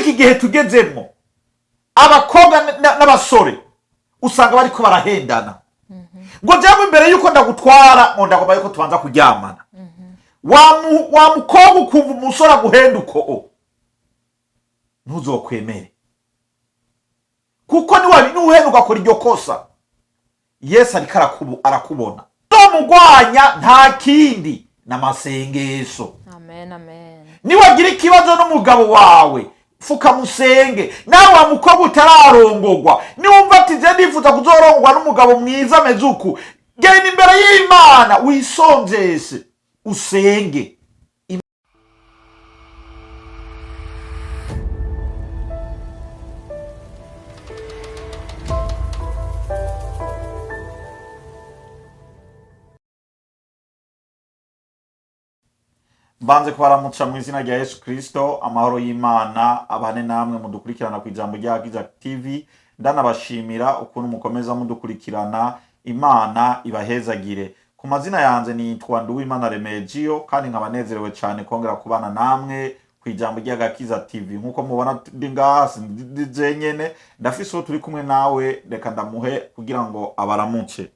Muri iki gihe tugezemo, abakobwa n'abasore usanga bariko barahendana ngo jewe imbere yuko ndagutwara, ngo ndagomba yuko tubanza kuryamana. Wa mukobwa, ukumva umusore aguhenda uko, ntuzokwemere, kuko niwuhenda ugakora iryo kosa, Yesu ariko arakubona. Mugwanya nta kindi n'amasengesho. Amen, amen. Niwagira ikibazo n'umugabo wawe, fukamusenge. Nawe wa mukobwa utararongogwa, niwumva ati je ndifuza kuzorongwa n'umugabo mwiza ameze uku, genda imbere y'Imana, wisonzeshe, usenge. Mbanze kubaramutsa mu izina rya Yesu Kristo. Amahoro y'Imana abane namwe mudukurikirana ku ijambo rya Giza TV. Ndanabashimira ukuntu mukomeza mudukurikirana. Imana ibahezagire. Ku mazina yanjye nitwa Nduwimana Remegio, kandi nkaba nezerewe cyane kongera kubana namwe ku ijambo ry'Agakiza TV. Nk'uko mubona ndi ngaha, ndi jenyene, ndafise uwo turi kumwe nawe. Reka ndamuhe kugira ngo abaramutse.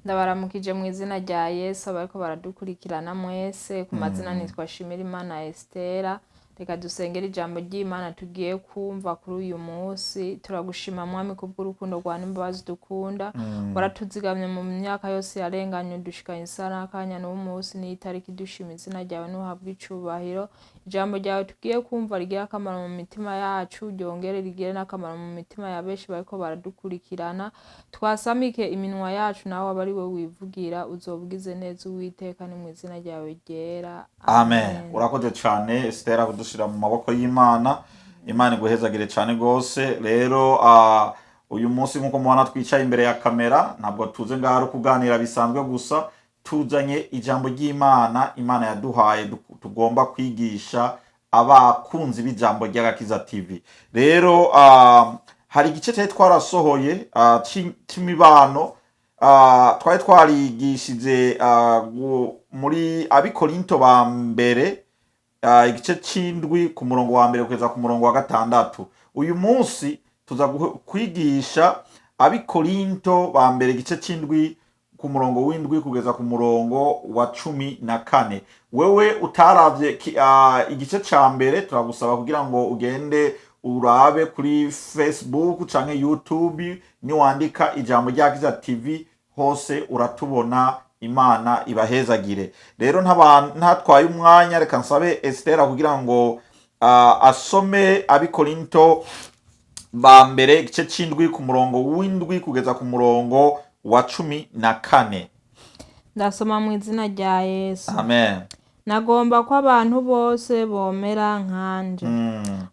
Ndabaramukije mu izina rya Yesu abariko baradukurikirana mwese. Ku mazina nitwa Shimirimana Estera. Reka dusengere ijambo ry'Imana tugiye kumva kuri uyu munsi. Turagushima Mwami kubw'urukundo rwa n'imbabazi dukunda. Waratuzigamye mu myaka yose yarenganye, udushikanye isa n'akanya n'uwo munsi n'itariki. Dushima izina ryawe, ntuhabwe icubahiro. Ijambo ryawe tugiye kumva rigire akamaro mu mitima yacu, ryongere rigire n'akamaro mu mitima ya benshi bariko baradukurikirana. Twasamike iminwa yacu, nawe abe ari we wivugira. Uzobwize neza Uwiteka, ni mu izina ryawe ryera. Amen. Urakoze cyane Estera kudushira mu maboko y'Imana. Imana iguhezagire cyane rwose. Rero uyu munsi, nk'uko mubona twicaye imbere ya kamera, ntabwo tuze ngaho ari kuganira bisanzwe gusa. Tuzanye ijambo ry'Imana Imana yaduhaye, tugomba kwigisha abakunzi b'ijambo ry'Agakiza TV. Rero hari igice cyari twarasohoye c'imibano. Twari twarigishije muri Abikorinto ba mbere, igice c'indwi ku murongo wa mbere kugeza ku murongo wa gatandatu. Uyu munsi tuza kwigisha Abikorinto ba mbere igice c'indwi ku murongo w'indwi kugeza ku murongo wa 14. Wewe utaravye igice ca mbere, turagusaba kugira ngo ugende urabe kuri Facebook canke YouTube. Niwandika ijambo rya Kiza TV hose uratubona. Imana ibahezagire. Rero ntatwaye umwanya, reka nsabe Estera kugira ngo asome Abikorinto ba mbere igice c'indwi ku murongo w'indwi kugeza ku murongo wa 14. Ndasoma mu izina rya Yesu. Amen. Nagomba ko abantu bose bomera nkanje,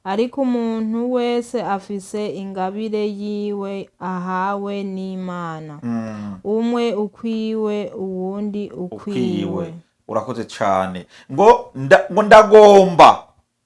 ariko umuntu wese afise ingabire yiwe ahawe n'Imana, umwe ukwiwe, uwundi ukwiwe. Ukwiwe. Urakoze cyane. Ngo ndagomba,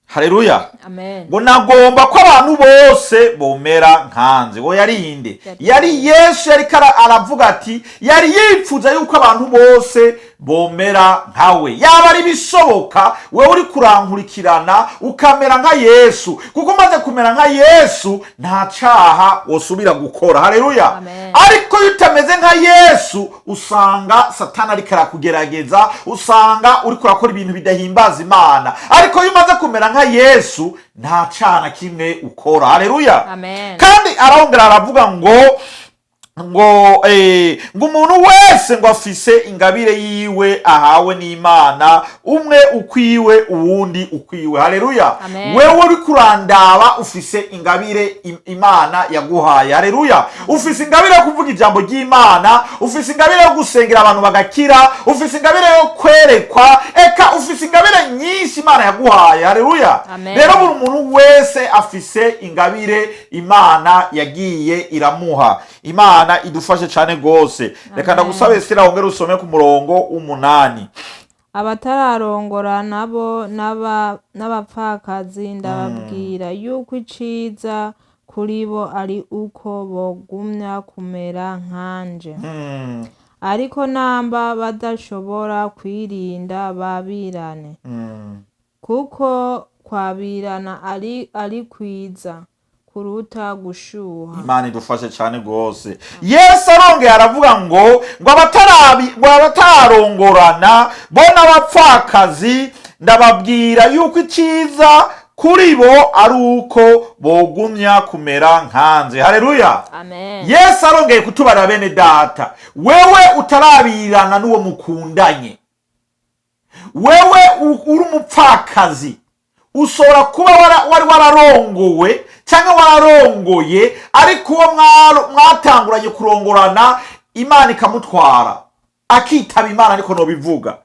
haleluya. Amen. Ngo nagomba ko abantu bose bomera nkanze. Ngo yari inde? Yari Yesu. Yariko aravuga ati yari yipfuza yuko abantu bose bomera nkawe. Yaba ari bishoboka, wewe uri kurankurikirana, ukamera nka Yesu, kuko umaze kumera nka Yesu nta caha wosubira gukora. Haleluya. Amen. Ariko iyo utameze nka Yesu, usanga Satani ariko arakugerageza, usanga uriko urakora ibintu bidahimbaza Imana. Ariko iyo umaze kumera nka Yesu, nta caha na kimwe ukora. Haleluya. Amen. Kandi arongera aravuga ngo umuntu wese ngo afise ingabire yiwe ahawe n'Imana, umwe ukwiwe, uwundi ukwiwe. Haleluya. Amen. Wewe uri kurandaba ufise ingabire Imana yaguhaye. Haleluya. Ufise ingabire yo kuvuga ijambo ry'Imana, ufise ingabire yo gusengera abantu bagakira, ufise ingabire yo kwerekwa, eka ufise ingabire nyinshi Imana yaguhaye. Haleluya. Amen. Rero buri muntu wese afise ingabire Imana yagiye iramuha. Imana idufashe cyane rwose. Reka ndagusabe Sira wongere usome ku murongo w'umunani. Abatararongora nabo n'abapfakazi ndababwira yuko iciza kuri bo ari uko bogumya kumera nkanje. Ariko namba badashobora kwirinda, babirane, kuko Kwabirana ari kwiza kuruta gushuha. Imana idufashe cyane rwose. Yesu arongeye aravuga ngo abatarongorana bo n'abapfakazi, ndababwira yuko icyiza kuri bo ari uko bogumya kumera nkanze. Haleluya! Amen. Yesu arongeye kutubarira, bene data, wewe utarabirana n'uwo mukundanye, wewe uri umupfakazi, ushobora kuba wari wararongowe cyangwa wararongoye, ariko uwo mwatanguranye kurongorana Imana ikamutwara, akitaba Imana, ariko nobivuga.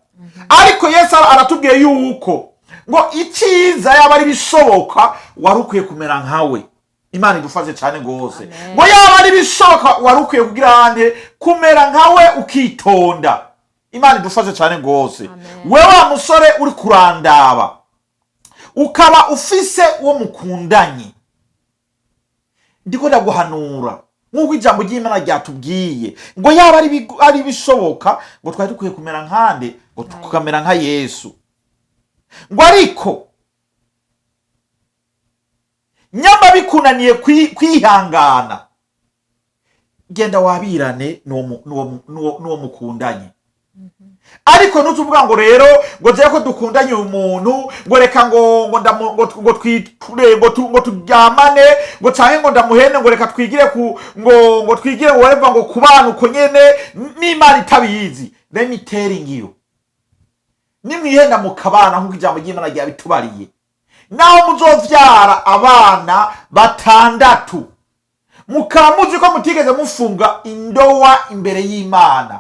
Ariko Yesu aratubwiye yuko ngo icyiza yaba ari bishoboka wari ukwiye kumera nkawe. Imana idufashe cyane rwose. Amen. Ngo yaba ari bishoboka wari ukwiye kugira ande? Kumera nkawe, ukitonda. Imana idufashe cyane rwose. Amen. Wewe wa musore uri kurandaba, ukaba ufise uwo mukundanye, ndiko ndaguhanura nk'uko ijambo ry'Imana ryatubwiye ngo yaba ari bishoboka ngo twari dukwiye kumera nkande? Ngo tukamera nka Yesu. Ngo ariko nyamba bikunaniye kwihangana, genda wabirane n'uwo mukundanye. Ariko ntutuvuga ngo rero ngo jewe ko dukundanye uyu muntu, ngo reka ngo ndamu, ngo twiture, ngo turyamane, ngo canke ngo ndamuhene, ngo reka twigire ku ngo twigire, ngo whatever, ngo kubana uko nyene n'Imana itabizi. Let me telling you, nimwihenda mukabana nk'uko ijambo ry'Imana ryabitubariye, naho muzovyara abana batandatu, mukaba muzi ko mutigeze mufunga indowa imbere y'Imana,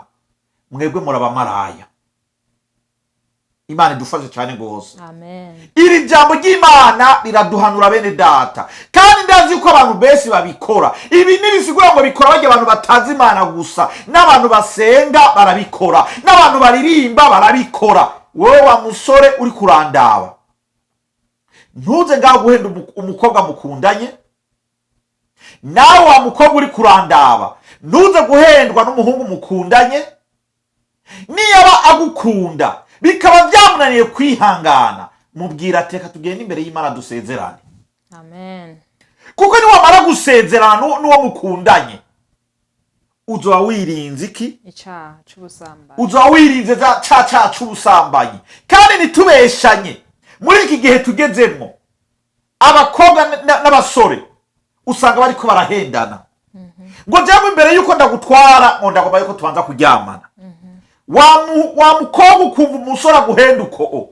mwebwe murabamaraya. Imana idufashe cyane rwose. Amen. Iri jambo ry'Imana riraduhanura, bene data, kandi ndazi yuko abantu benshi babikora. Ibi ntibisigura ngo bikora bajya abantu batazi Imana gusa, n'abantu basenga barabikora, n'abantu baririmba barabikora. Wowe wa musore uri kurandaba, ntuze ngaho guhenda umukobwa mukundanye. Nawe wa mukobwa uri kurandaba, ntuze guhendwa n'umuhungu mukundanye. Niyaba agukunda bikaba byamunaniye kwihangana, mubwira ati: "Reka tugende imbere y'Imana dusezerane." Amen. Kuko niwamara gusezerana n'uwo mukundanye, uzoba wirinze iki? Icaha c'ubusambanyi. Uzoba wirinze za ca caha c'ubusambanyi. Kandi ntitubeshanye, muri iki gihe tugezemwo, abakobwa n'abasore usanga bariko barahendana ngo jewe imbere yuko ndagutwara, ngo ndagomba yuko tubanza kuryamana. Wa mukobwa, ukumva umusore aguhenda uko, o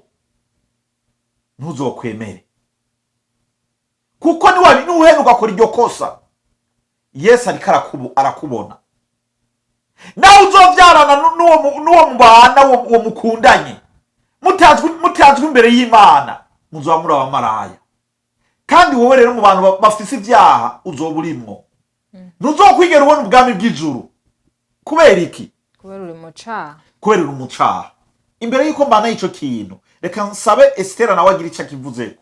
ntuzokwemere, kuko niwuhenda ugakora iryo kosa, Yesu ariko arakubona. Nawe uzovyarana n'uwo mubana, uwo mukundanye, mutazwi imbere y'Imana, muzoba muri abamaraya. Kandi wowe rero mu bantu bafise ivyaha uzoba urimwo, ntuzokwigera ubona ubwami bw'ijuru. Kubera iki? Kubera uri mu caha. Kubera uri mu caha. Imbere y'uko mbana ico kintu, reka nsabe Esitera nawe agira ico akivuzeko.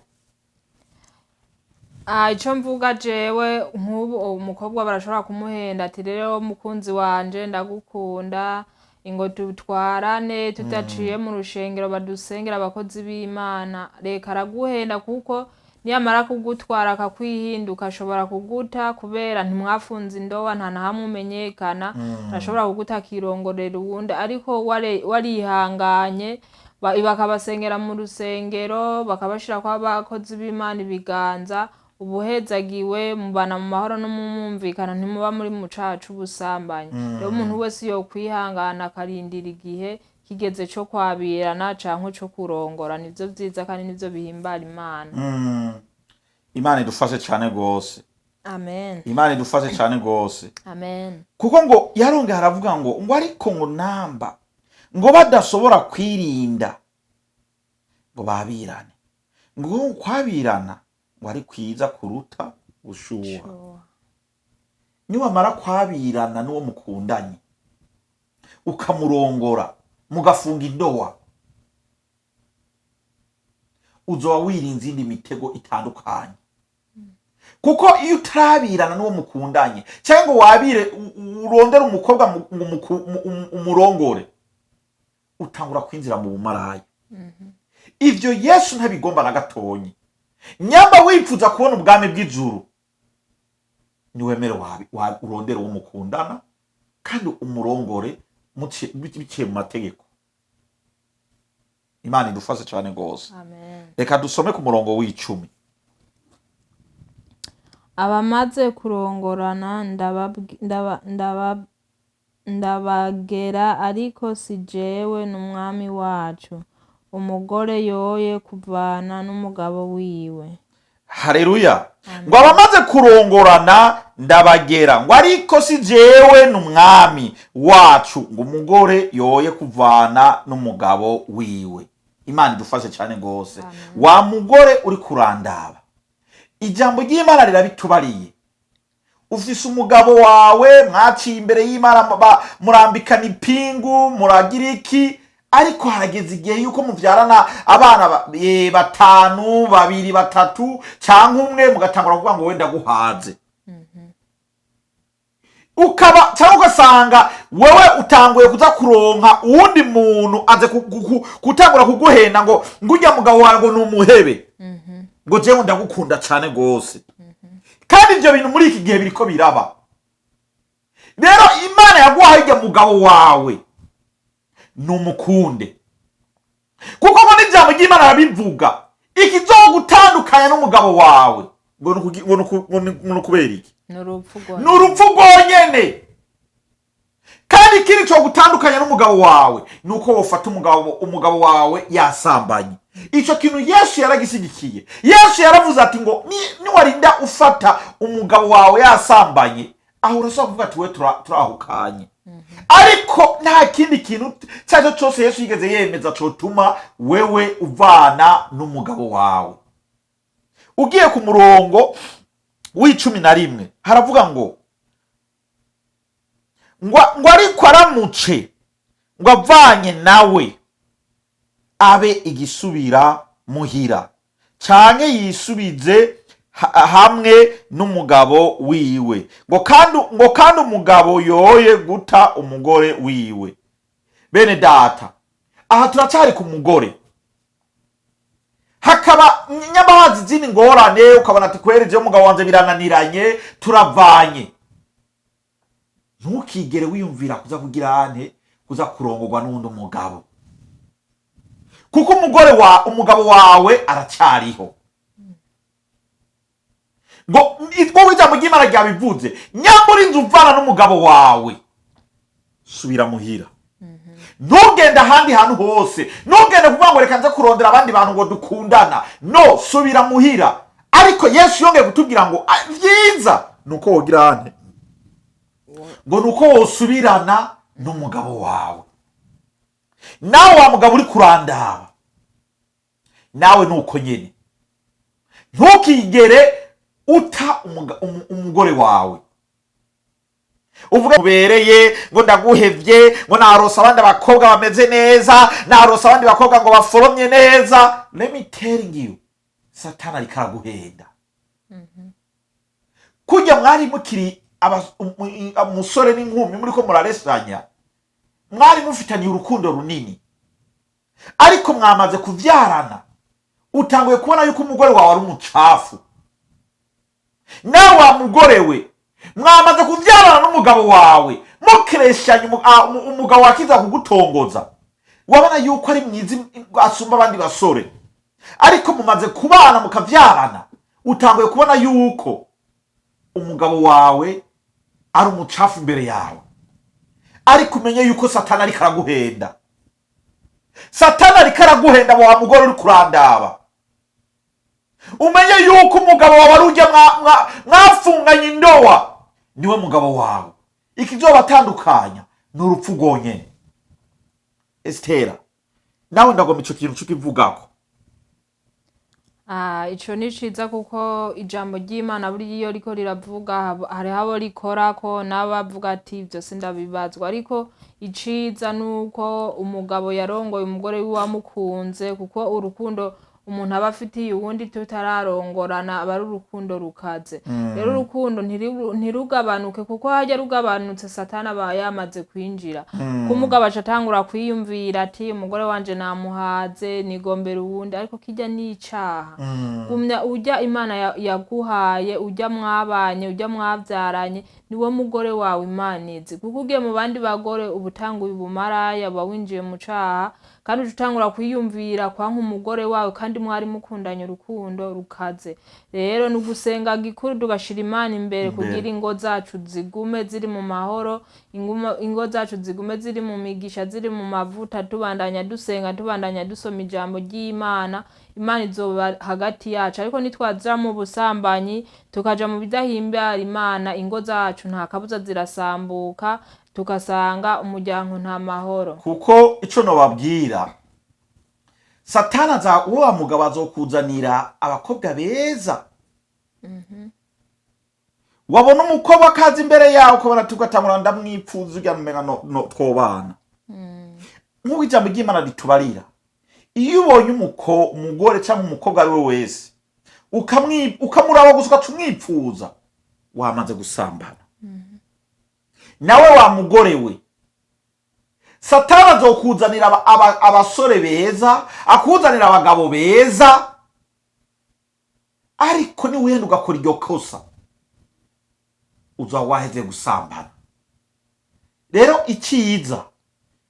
Ah, ico mvuga jewe, nk'ubu umukobwa barashobora kumuhenda ati: "Rero mukunzi wanje, ndagukunda, ingo tutwarane tudaciye mu rushengero, badusengera abakozi b'Imana." Reka araguhenda, kuko niyamara kugutwara akakwihinduka, ashobora kuguta kubera ntimwafunze indowa, nta na hamwe umenyekana. Arashobora kuguta akirongorera uwundi. Ariko warihanganye, bakabasengera mu rusengero, bakabashirako abakozi b'Imana ibiganza, ubuhezagiwe, mubana mu mahoro no mu mwumvikano, ntimuba muri mu caha c'ubusambanyi. Rero umuntu wese yokwihangana akarindira igihe kigeze co kwabirana canke co kurongora, nivyo vyiza kandi nivyo bihimbara Imana. Imana idufashe cyane rwose. Amen. Imana idufashe cyane rwose. Amen. Kuko ngo yarongeye aravuga ngo ariko ngo namba ngo badashobora kwirinda, ngo babirane, ngo kwabirana ngo ari kwiza kuruta gushuha. Niwamara kwabirana n'uwo mukundanye, ukamurongora, mugafunga indowa, uzoba wirinze indi mitego itandukanye. Kuko iyo utarabirana n'uwo mukundanye, cyangwa ngo wabire, urondere umukobwa ngo umurongore, utangura kwinjira mu bumaraya. Ivyo Yesu ntabigomba na gatonyi. Nyamba wifuza kubona ubwami bw'ijuru, niwemere urondere uwo mukundana kandi umurongore biciye mu mategeko. Imana idufashe cyane rwose. Amen. Reka dusome ku murongo w'10. Abamaze kurongorana ndabagera, ariko si jewe, n'Umwami wacu: umugore yoye kuvana n'umugabo wiwe. Haleluya! Ngo abamaze kurongorana ndabagera, ngo ariko si jewe, n'Umwami wacu, ngo umugore yoye kuvana n'umugabo wiwe. Imana idufashe cyane rwose. Wa mugore uri kurandaba, ijambo ry'Imana rirabitubariye. Ufise umugabo wawe, mwaciye imbere y'Imana, murambikana ipingu, muragira iki, ariko harageze igihe yuko muvyarana abana batanu, babiri, batatu cyangwa umwe, mugatangura kuvuga ngo wenda guhaze, ukaba cyangwa ugasanga wewe utanguye kuza kuronka uwundi muntu aze gutangura kuguhenda ngo ujya mugabo wawe ngo numuhebe, ngo jewe ndagukunda cyane rwose. Kandi ibyo bintu muri iki gihe biriko biraba. Rero Imana yaguhaye ujya mugabo wawe, numukunde, kuko ngo n'ijambo ry'Imana arabivuga: ikizogutandukanya n'umugabo wawe ngo ni ukubera iki? Ni urupfu. Ni urupfu rwonyene. Kandi ikindi cyo gutandukanya n'umugabo wawe ni uko wofata umugabo wawe yasambanye. Icyo kintu Yesu yaragishyigikiye. Yesu yaravuze ati ngo niwarinda ufata umugabo wawe yasambanye, aho urashobora kuvuga ati we turahukanye. Ariko nta kindi kintu icyo ari cyo cyose Yesu yigeze yemeza cotuma wewe uvana n'umugabo wawe. Ugiye ku murongo w'11, haravuga ngo ariko aramuce ngo avanye nawe, abe igisubira muhira canke yisubize hamwe n'umugabo wiwe, ngo kandi umugabo yoye guta umugore wiwe. Bene data, aha turacyari ku mugore. Hakaba nyamazi izindi ngorane, ukabona ati kweri jewe umugabo wanje birananiranye, turavanye. Ntukigere wiyumvira kuza kugira ante, kuza kurongorwa n'uwundi mugabo, kuko umugore wa umugabo wawe aracyariho. Ngo wowe, ijambo ry'Imana ryabivuze: nyambura inzu uvana n'umugabo wawe, subira muhira. Ntugende ahandi hantu hose, ntugende kuvuga ngo reka nze kurondera abandi bantu ngo dukundana. No, subira muhira. Ariko Yesu yongeye kutubwira ngo vyiza ni uko wogira ante? Ngo ni uko wosubirana n'umugabo wawe. Nawe wa mugabo uri kurandaba, nawe ni uko nyene, ntukigere uta umugore wawe, uvuga mubereye ngo ndaguhevye, ngo narose abandi bakobwa bameze neza, narose abandi bakobwa ngo baforomye neza. Let me tell you, Satani ariko araguhenda. Kurya mwari mukiri umusore n'inkumi, muriko muraresanya, mwari mufitaniye urukundo runini, ariko mwamaze kuvyarana, utanguye kubona yuko umugore wawe ari umucafu. Nawe wa mugore we, mwamaze kuvyarana n'umugabo wawe, mukereshanya, umugabo wakiza kugutongoza, wabona yuko ari mwiza asumba abandi basore, ariko mumaze kubana mukavyarana, utanguye kubona yuko umugabo wawe ari umucafu imbere yawe. Ariko umenye yuko Satani ariko araguhenda. Satani ariko araguhenda. Wa mugore uri kurandaba, umenye yuko umugabo wawe ari ujya mwafunganye indowa, niwe mugabo wawe. Ikizobatandukanya ni urupfu rwonyene. Esitera, nawe ndagomba ico kintu cukivugako. Ah, ico ni ciza, kuko ijambo ry'Imana buriya iyo riko riravuga hariho abo rikorako n'abavuga ati ivyo sindabibazwa. Ariko iciza nuko umugabo yarongoye umugore wiwe amukunze, kuko urukundo Umuntu aba afitiye uwundi tutararongorana aba ari urukundo rukaze. Rero urukundo ntirugabanuke, kuko hajya rugabanutse Satani aba yamaze kwinjira. Kumugabo aca atangura kwiyumvira ati: "Umugore wanje namuhaze, nigombera uwundi." Ariko kirya ni icaha. Gumya urya Imana yaguhaye, urya mwabanye, urya mwavyaranye, niwo mugore wawe Imana izi. Kuko ugiye mu bandi bagore, uba utanguye ubumaraya, uba winjiye mu caha, kandi uca utangura kwiyumvira kwanka umugore wawe kandi mwari mukundanye urukundo rukaze. Rero ni ugusenga gikuru, tugashira Imana imbere kugira ingo zacu zigume ziri mu mahoro, ingo zacu zigume ziri mu migisha, ziri mu mavuta. Tubandanya dusenga, tubandanya dusoma ijambo ry'Imana, Imana izoba hagati yacu. Ariko nitwaja mu busambanyi, tukaja mu bidahimbara Imana, ingo zacu nta kabuza zirasambuka, tugasanga umuryango nta mahoro. Kuko ico nobabwira, Satani aza, wa mugabo azokuzanira abakobwa beza. Wabona umukobwa akaza imbere yawe, ukabona tugatangura ndamwipfuza, urya umenga no twobana. Nk'uko ijambo ry'Imana ritubarira, iyo ubonye umugore cyangwa umukobwa ari we wese, ukamuraba gusa ugaca umwipfuza, wamaze gusambana nawe. Wa mugore we, Satani azokuzanira abasore beza, akuzanira abagabo beza, ariko niwihenda ugakora iryo kosa, uzaba waheze gusambana. Rero icyiza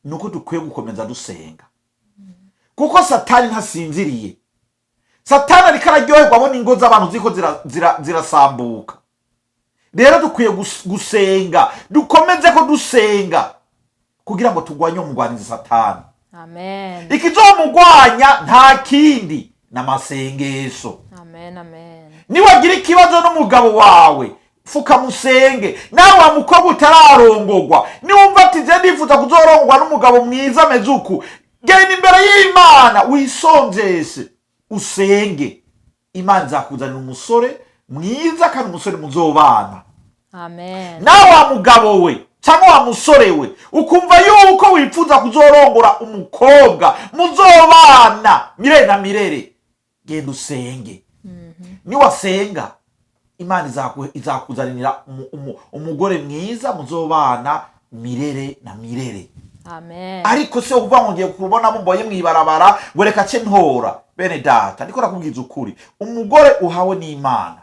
ni uko dukwiye gukomeza dusenga, kuko Satani ntasinziriye. Satani ariko araryoherwa abona ingo z'abantu ziriko zirasambuka. Rero dukwiye gusenga, dukomeze ko dusenga kugira ngo turwanye umugwanizi Satani. Amen. Ikizomugwanya nta kindi, ni amasengesho. Amen, amen. Niwagira ikibazo n'umugabo wawe, fukamusenge. Nawe wa mukobwa utararongogwa, niwumva ati: "Je ndifuza kuzorongwa n'umugabo mwiza ameze uku", genda imbere y'Imana, wisonzeshe, usenge. Imana izakuzanira umusore mwiza kandi umusore muzobana. Amen. Nawe wa mugabo we cyangwa wa musore we, ukumva yuko wifuza kuzorongora umukobwa muzobana mirere na mirere, genda usenge. Niwasenga, Imana izakuzanira umugore mwiza muzobana mirere na mirere. Amen. Ariko si ukuvuga ngo ngiye kubona mumboye mw'ibarabara ngo reka ce ntora. Bene data, ndiko nakubwiza ukuri, umugore uhawe n'Imana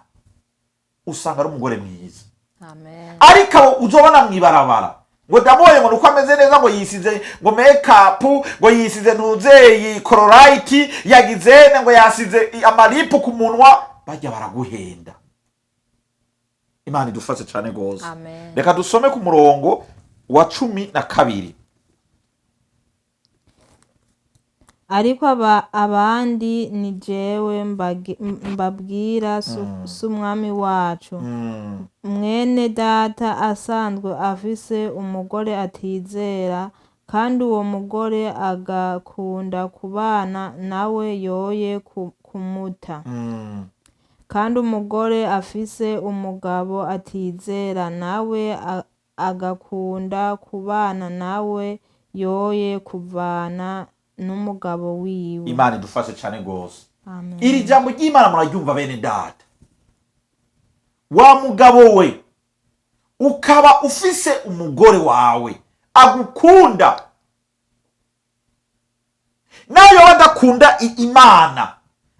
usanga ari umugore mwiza. Amen. Ariko abo uzobona mw'ibarabara ngo ndamubonye, ngo nuko ameze neza, ngo yisize ngo makeup, ngo yisize ntuzeyi kororayiti, yagize ngo yasize amalipu ku munwa, bajya baraguhenda. Imana idufashe cyane rwose. Amen. Reka dusome ku murongo wa 12. Ariko abandi ni jewe mbabwira, si Umwami wacu. Mwene data asanzwe afise umugore atizera, kandi uwo mugore agakunda kubana nawe, yoye kumuta. Kandi umugore afise umugabo atizera, nawe agakunda kubana nawe, yoye kuvana n'umugabo wiwe. Imana idufashe cyane rwose. Amen. Iri jambo ry'Imana muraryumva, bene data? Wa mugabo we, ukaba ufise umugore wawe agukunda, nawe yoba adakunda Imana,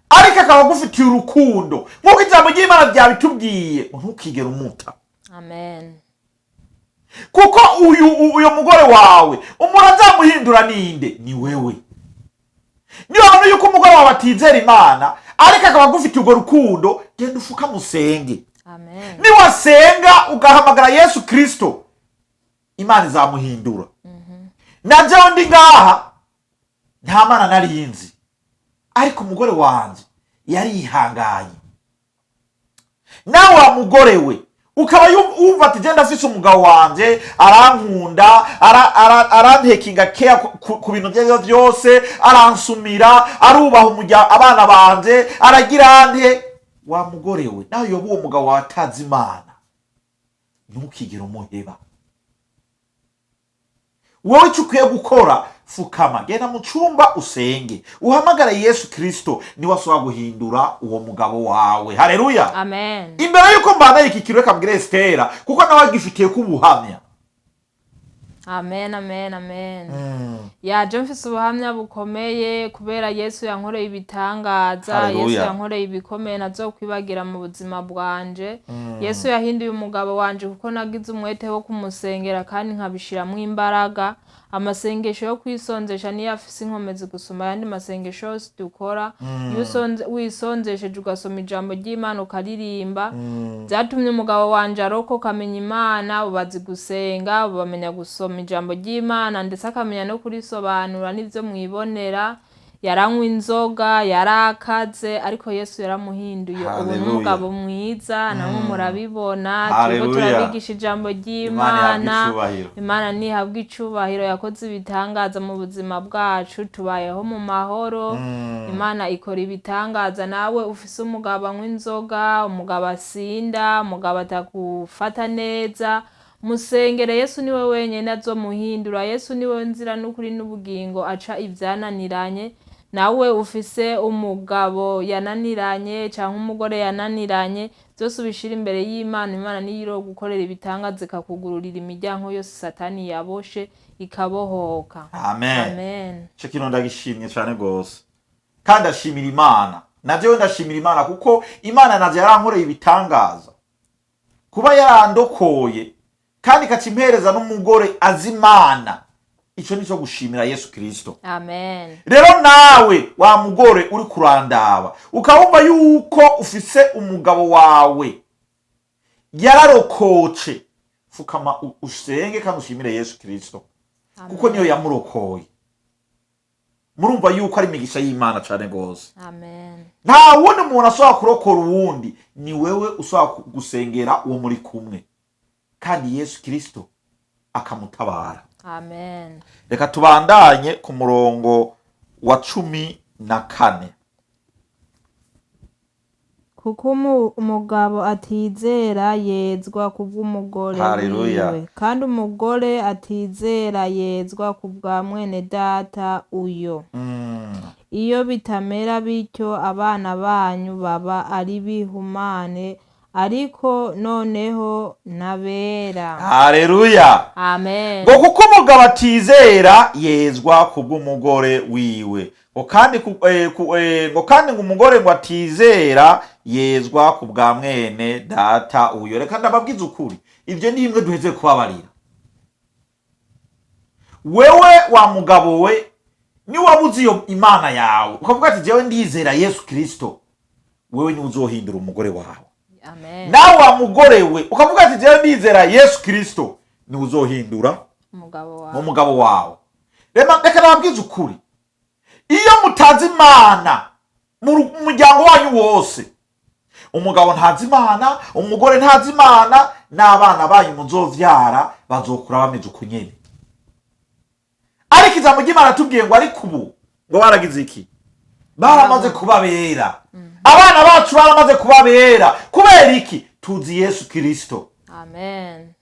ariko akaba agufitiye urukundo nk'uko ijambo ry'Imana ryabitubwiye, ngo ntukigere umuta. Amen. Kuko uyu mugore wawe umuntu azamuhindura ninde? Ni wewe. Niba wabona yuko umugore wawe atizera Imana, ariko akaba agufitiye urwo rukundo, genda ufukamusenge. Amen. Niwasenga ugahamagara Yesu Kristo, Imana izamuhindura. Na jewe ndi ngaha, nta Mana nari nzi, ariko umugore wanje yarihanganye. Nawe wa mugore we, ukaba wumva ati: "Genda, afise umugabo wanje arankunda, arantekinga care ku bintu bye byose, aransumira, arubaha abana banje, aragira nte." Wa mugore we, nawe yoba uwo mugabo watazi Imana, ntukigere umuheba. Wowe icyo ukwiye gukora, Fukama, genda mu cumba usenge, uhamagare Yesu Kristo, niwe ashobora guhindura uwo mugabo wawe. Haleluya. Amen. Imbere yuko mbana iki kintu, reka mbwire Estera, kuko nawe agifitiye ko ubuhamya. Amen, amen, amen. Yaje mfise ubuhamya bukomeye kubera Yesu yankoreye ibitangaza. Haleluya. Yesu yankoreye ibikomeye ntazokwibagira mu buzima bwanje. Yesu yahinduye umugabo wanje kuko nagize umwete wo kumusengera kandi nkabishiramwo imbaraga. Amasengesho yo kwisonzesha niyo afise inkomezi gusumba ayandi masengesho yose dukora. Iyo wisonzesheje, ugasoma ijambo ry'Imana, ukaririmba, byatumye umugabo wanje arokoka, amenya Imana, ubu azi gusenga, ubu amenya gusoma ijambo ry'Imana, ndetse akamenya no kurisobanura. N'ibyo mwibonera, yaranywa inzoga, yarakaze, ariko Yesu yaramuhinduye. Ubu ni Haleluya. umugabo mwiza, namwe murabibona. Turiko Haleluya. turabigisha ijambo Imana ry'Imana. ihabwe icubahiro. Imana ntihabwe icubahiro, yakoze ibitangaza mu buzima bwacu, tubayeho mu mahoro. Imana ikora ibitangaza. Nawe ufise umugabo anywa inzoga, umugabo asinda, umugabo atakufata neza, musengere. Yesu niwe wenyine azomuhindura. Yesu niwe nzira n'ukuri n'ubugingo, aca ibyananiranye. Nawe ufise umugabo yananiranye cyangwa umugore yananiranye, byose ubishira imbere y'Imana. Imana niyo iro gukorera ibitangaza, ikakugururira imiryango yose Satani yaboshe, ikabohoka. Amen. Amen. Ico kintu ndagishimye cyane rwose, kandi ndashimira Imana. Na jewe ndashimira Imana kuko Imana navyo yarankoreye ibitangaza, kuba yarandokoye kandi ikaca impereza n'umugore azi Imana. Ico nico gushimira Yesu Kristo. Amen. Rero nawe wa mugore uri kurandaba, ukabumva yuko ufise umugabo wawe yararokoce, fukama usenge kandi ushimire Yesu Kristo, kuko niyo yamurokoye. Murumva yuko ari imigisha y'Imana cane rwose. Amen. Nta wundi muntu ashobora kurokora uwundi, ni wewe ushobora gusengera uwo muri kumwe, kandi Yesu Kristo akamutabara. Amen. Reka tubandanye ku murongo wa 14. Kuko umugabo atizera yezwa kubw'umugore Haleluya. wiwe, kandi umugore atizera yezwa kubwa mwene data uyo. Iyo bitamera bityo, abana banyu baba ari bihumane, ariko noneho n'abera. Haleluya. Amen. Ngo kuko umugabo atizera yezwa kubw'umugore wiwe, ngo kandi ngo kandi ngo umugore ngo atizera yezwa ku bwa mwene data uyo. Reka ndababwiza ukuri, ibyo ni bimwe duheze kubabarira. Wewe wa mugabo we, niwabuze iyo Imana yawe, ukavuga ati: "Jewe ndizera Yesu Kristo", wewe niwe uzohindura umugore wawe. Amen. Nawe wa mugore we, ukavuga ati: "Jewe ndizera Yesu Kristo", niwe uzohindura umugabo wawe. Mu mugabo wawe. Reka nababwize ukuri, iyo mutazi Imana mu muryango wanyu wose, umugabo ntazi Imana, umugore ntazi Imana, n'abana banyu muzovyara bazokura bameze uko nyene. Ariko ijambo ry'Imana tubwiye ngo ariko ubu ngo baragize iki? Baramaze kuba bera. Abana bacu baramaze kuba bera. Kubera iki? Tuzi Yesu Kristo. Amen.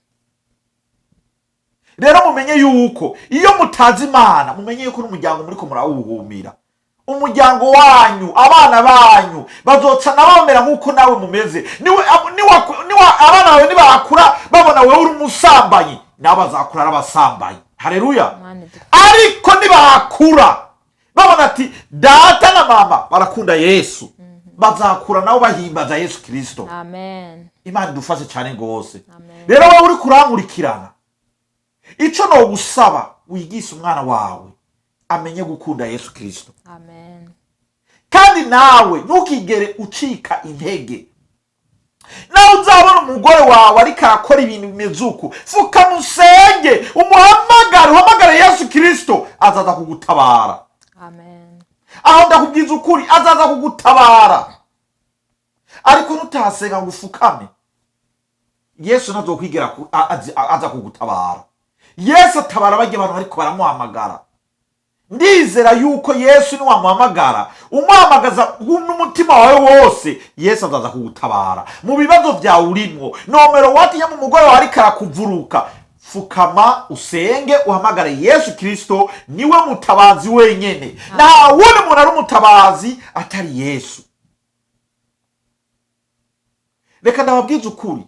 Rero mumenye yuko iyo mutazi Imana, mumenye yuko n'umuryango muriko murawuhumira. Umuryango wanyu, abana banyu bazoca nabo bamera nk'uko nawe mumeze. Niwe abana bawe nibakura babona wewe uri umusambanyi, nabo bazakura ari abasambanyi. Haleluya. Imana idufashe. Ariko nibakura babona ati data na mama barakunda Yesu, bazakura nabo bahimbaza Yesu Kristo. Amen. Imana idufashe cyane rwose. Amen. Rero wowe uri kurankurikirana, ico nogusaba, wigishe umwana wawe amenye gukunda Yesu Kristo. Amen. Kandi nawe ntukigere ucika intege. Nawe uzabona umugore wawe ariko arakora ibintu bimeze uku, fukama usenge, umuhamagare, uhamagare Yesu Kristo, azaza kugutabara. Amen. Aho ndakubwiza ukuri, azaza kugutabara. Ariko nutasenga ngo ufukame, Yesu ntazokwigera aza kugutabara. Yesu atabara barya abantu bariko baramuhamagara. Ndizera yuko Yesu niwamuhamagara, umuhamagaza n'umutima wawe wose, Yesu azaza kugutabara mu bibazo byawe urimwo. Nomero watinya mu mugore wawe ariko arakuvuruka, Fukama usenge, uhamagare Yesu Kirisito, niwe mutabazi wenyene. Nta wundi muntu ari umutabazi atari Yesu. Reka ndababwize ukuri,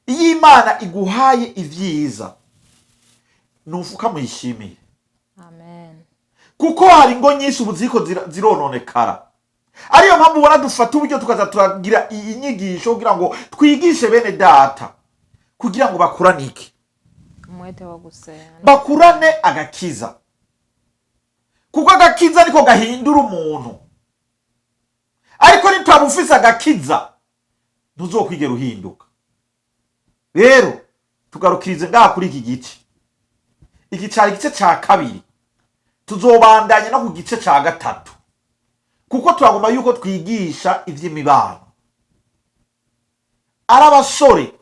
iyo Imana iguhaye ibyiza, nufuka muyishimire. Amen. Kuko hari ingo nyinshi ubu ziriko zirononekara. Ariyo mpamvu ubona dufata uburyo tukaza turagira iyi nyigisho kugira ngo twigishe bene data, kugira ngo bakurane iki? Umwete wo gusenga. Bakurane agakiza, kuko agakiza niko gahindura umuntu. Ariko nitwaba ufise agakiza, ntuzokwigera uhinduka. Rero tugarukirize ngaha kuri iki gice. Iki cari igice ca kabiri, tuzobandanya no ku gice ca gatatu, kuko turagomba yuko twigisha ivy'imibano. Ari abasore,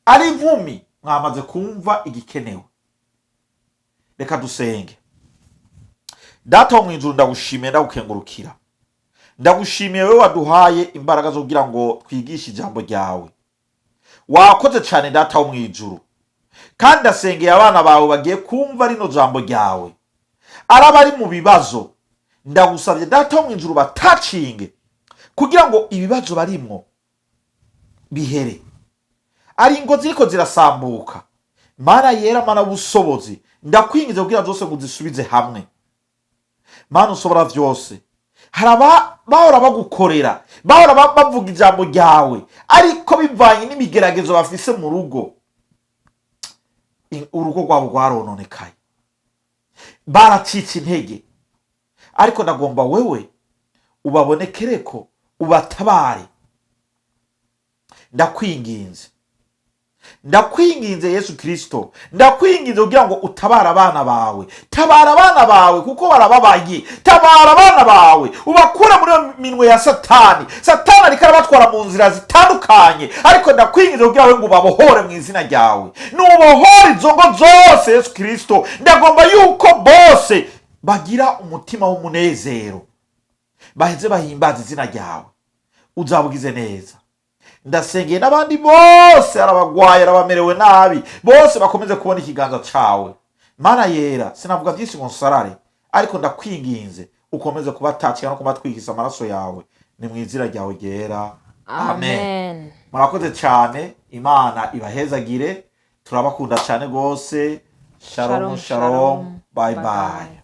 ari inkumi, mwamaze kumva igikenewe. Reka dusenge. Data wo mw'ijuru, ndagushimiye, ndagukengurukira. Ndagushimiye wowe waduhaye imbaraga zo kugira ngo twigishe ijambo ryawe. Wakoze cyane, Data wo mw'ijuru. Kandi ndasengeye abana bawe bagiye kumva rino jambo ryawe, araba ari mu bibazo, ndagusabye, Data wo mw'ijuru, batacinge kugira ngo ibibazo barimwo bihere. Ari ingo ziriko zirasambuka, Mana yera, Mana busobozi, ndakwingiza kugira zose ngo uzisubize hamwe. Mana usobora vyose, hari aba bahora bagukorera, bahora bavuga ijambo ryawe, ariko bivanye n'imigeragezo bafise mu rugo, urugo rwabo rwarononekaye, baracitse intege. Ariko ndagomba wewe ubabonekereko, ubatabare. Ndakwinginze, ndakwinginze Yesu Kirisito, ndakwinginze kugira ngo utabare abana bawe. Tabara abana bawe kuko barababaye. Tabara abana bawe, ubakure muri iyo minwe ya Satani. Satani ariko arabatwara mu nzira zitandukanye, ariko ndakwinginze kugira ngo ubabohore mu izina ryawe. Nubohore izo ngo zose, Yesu Kirisito. Ndagomba yuko bose bagira umutima w'umunezero, baheze bahimbaza izina ryawe. Uzabugize neza. Ndasengeye n'abandi bose, arabagwaye, arabamerewe nabi, bose bakomeze kubona ikiganza cawe. Mana yera, sinavuga byinshi ngo nsarare, ariko ndakwinginze ukomeze kubatakira no kubatwikisa amaraso yawe. Ni mu izina ryawe ryera, amen. Amen. Murakoze cyane, Imana ibahezagire. Turabakunda cyane rwose. Shalom, shalom, bye bye.